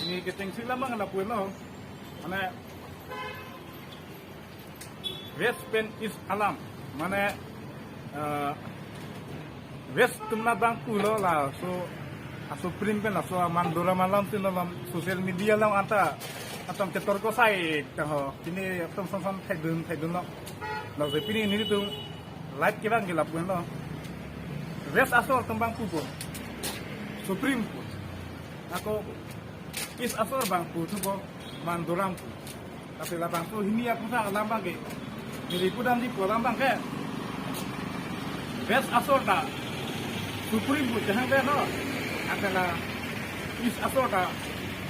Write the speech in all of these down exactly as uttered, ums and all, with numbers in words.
Ini ketengsi lama kena pun lo. Mane West pen East alam. Mane eh, West atum nat abang pulo laso a-Supreme pen laso a-Manduram alam si alam social media along anta atum chetor ko sai ta ho. Pini atum son son thaidun thaidun lo. Laso pini nelitum live kevang ke lapu lo. West asor atum abang pupo Supreme pu. Ako East asor abang pu thupo Manduram pu. Tapi labangso hini aphuthak alam abang ke, neli pudamji pu alam abang ke, West asor ta Supreme pu chehangdet no. Athe la East asor ta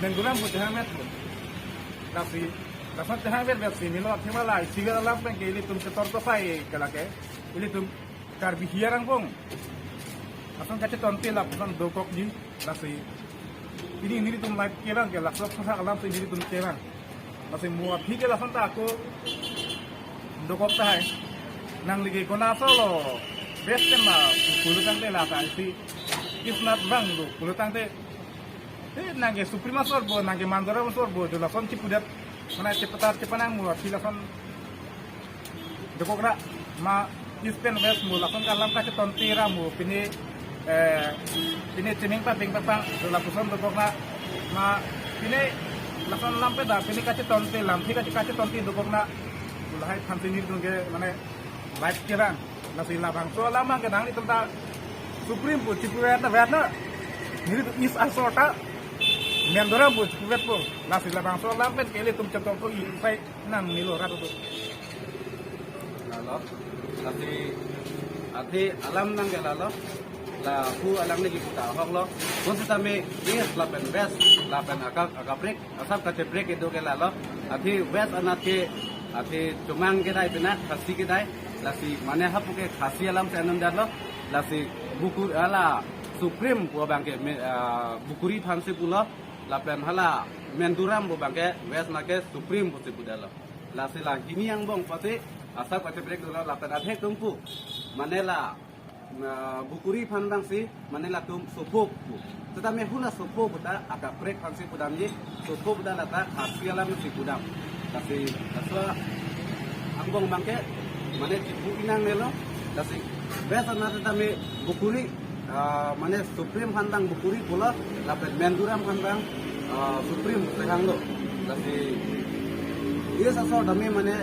Manduram pu chehangdet pu. Lasi lason chehangdet si nilo thema la isi alam abang ke ilitum chetor ko sai ke lake, ilitum Karbi hiar angbong ason kachetonte lapuson dokokji. Lasi pini nelitum live kevang ke laso aphuthak alam si nelitum kevang. Lasi mo aphi ke lason ta ako dokok tahai. Nangli ke konat asor lo, West pen ma pulo tangte la ta isi East nat abang lo pulo tangte, eh, nang ke Supreme asor bo, nang ke Manduram asor bo, jo lason chipudet, mane chepatar chepanang mo aphi lason dokok ra, ma East pen West mo lason ke alam kachetonte ra mo pini, eh, pini chiming paping papang lapuson dokok ra, ma pini lason alam pen ta pini kachetonte, lamthe kache kachetonte dokok ra. Lahai aphan si nelitum ke mane live kevang. Lasi labangso alam abang ke nanglitum ta Supreme pu chipuvet na vet na. Nelitum East asor ta Manduram pu chipuvet po. Lasi labangso alam pen ke ilitum chetor ko i sai nang nilo rat tu. Lalo, lasi athe alam nang ke lalo, lapu alangli ke puta ahok lo. Konsitame East lapen West lapen aka akaprek asap kacheprek kedo ke lalo. Athe West anat ke athe Chomang kedai pina Khasi kedai. Lasi mane hapu ke Khasi alam si anam dar lo. Lasi Bukuri hala Supreme pu abang ke me- ah, Bukuri aphan si pulo. Lapen hala Manduram pu abang ke West anat ke Supreme pu si pudet lo. Lasi la hini angbong pati asap kacheprek dolo lapen athe atum pu mane la na Bukuri aphan abang si mane latum Sopho pu. Setame hula Sopho pu ta akaprek aphan si pudamji, Sopho pu ta lata Khasi alam si pudam. Lasi laso angbong abang ke mane chipu inang nelo. Lasi West anat setame Bukuri, ah, mane Supreme aphan abang Bukuri pulo, lapen Manduram aphan abang, ah, Supreme chehang lo. Lasi East asor tame mane,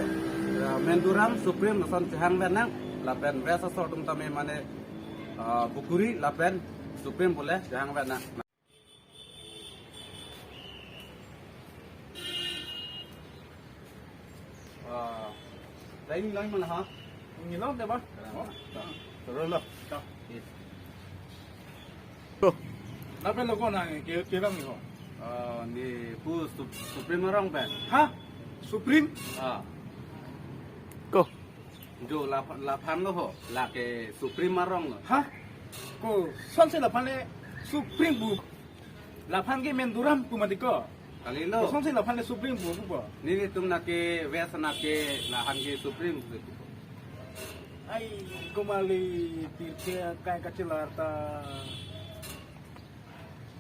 ah, Manduram Supreme lason chehangvet nang, lapen West asor atum tame mane, ah, Bukuri lapen Supreme pule chehangvet nang. Ah, lain lain mana ha? Nilong deh, Bang. Oh, terus lo. Yes. Tuh. Lapen lo ko nang ke ke bang ho. Oh, ne pu Sup- Supreme arong pen. Ha? Supreme? Ah. Ko. Jo la la aphan lo ho, lake Supreme arong lo. Ha? Kosonsi la aphan le Supreme pu? La aphan ke Manduram pu mati ko. Kalilo. Kosonsi la aphan le Supreme pu pu po? Nelitum nat ke West anat ke la aphan ke Supreme pu. Ai, komali pirke kai kachelar ta.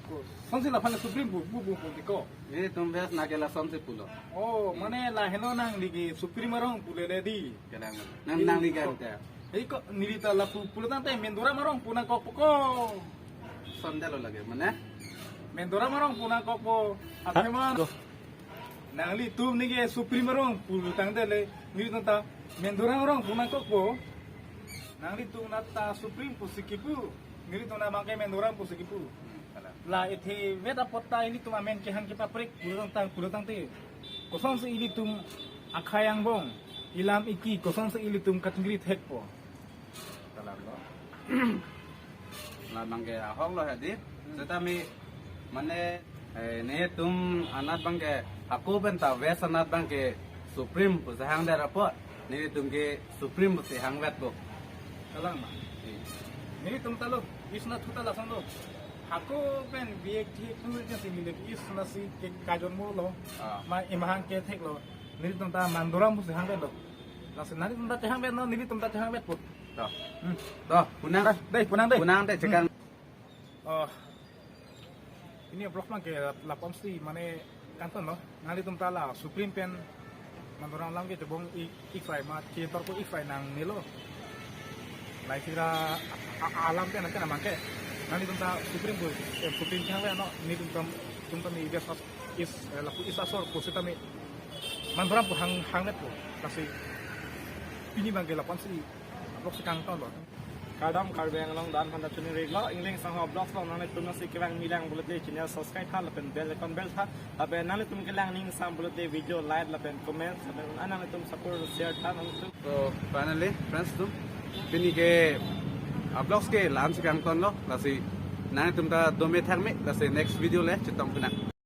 Kosonsi la aphan le Supreme pu pu pu pu mati ko. Nelitum West anat ke lasonsi pulo. Oh, mane la heno nangli ke Supreme arong pulele di. Kelang. Nang nangli kan te. Hei ko neli ta lapu pulo tangte Manduram arong pu nangkok po ko. Sondelo lage mane. Manduram arong pu nangkok po. Athema. Ko. Nanglitum neke Supreme arong pulo tangte le nelitum ta Manduram arong pu nangkok po. Nanglitum nat ta Supreme pusi kipu. Nelitum nat abang ke Manduram pusi kipu. Hmm, kalang. La ethe vet apot ta ilitum amen kehang kepaprek pulo tang pulo tangte. Kosonsi ilitum akhei angbong, ilam iki kosonsi ilitum kachingri thekpo. Kalang lo. La abang ke ahok lo hadi. Setame mane, eh, netum anat abang ke ako pen ta West anat abang ke Supreme pu chehangdet apot netum ke Supreme pusi hangvetpo. Kalang ma. Hmm. Netum ta lo, East anat thu ta lason lo. Ako pen B K T pu ke si neli East anat si ke kajon mo lo. Ah. Ma imahang ke theklo. Netum ta Manduram pusi hangvetlo. Lasi nanglitum ta chehangvet no, nelitum ta chehangvetpo. Toh. Hmm. Toh, punang. Dei, punang dei. Punang dei, chekang. Oh. Pini vlog abangke lapu-an si mane kangtonlo, nanglitum ta la Supreme pen Mandora alam ke chebong ik, ik fry ma, chintor ko ik fry nangnelo. Lahai sira a-, a-, alam pen nangke namangke. Nanglitum ta Supreme pu, eh, Supreme kehang le ano, nelitum tam, tum tam ni East Assam, East, eh, lapu East Assam pu sitame Mandora pu hang, hangnet pu. Lasi pini abangke lapu-an si vlog si kangtonlo. Kardom Karbi Anglong, dan phanta chunri reglo, English sang ho vlogs lo, nanglitum nasi kevang milang pulote channel subscribe tha, lapen bell icon bell tha, lapen nanglitum kelang ning sang pulote video like, lapen comment, lapen nanglitum support share tha, nanglitum. So finally, friends, tum pini ke, ah, vlogs ke la-an si kangtonlo, lasi nanglitum ta dome thakme, lasi next video le chetong pinang.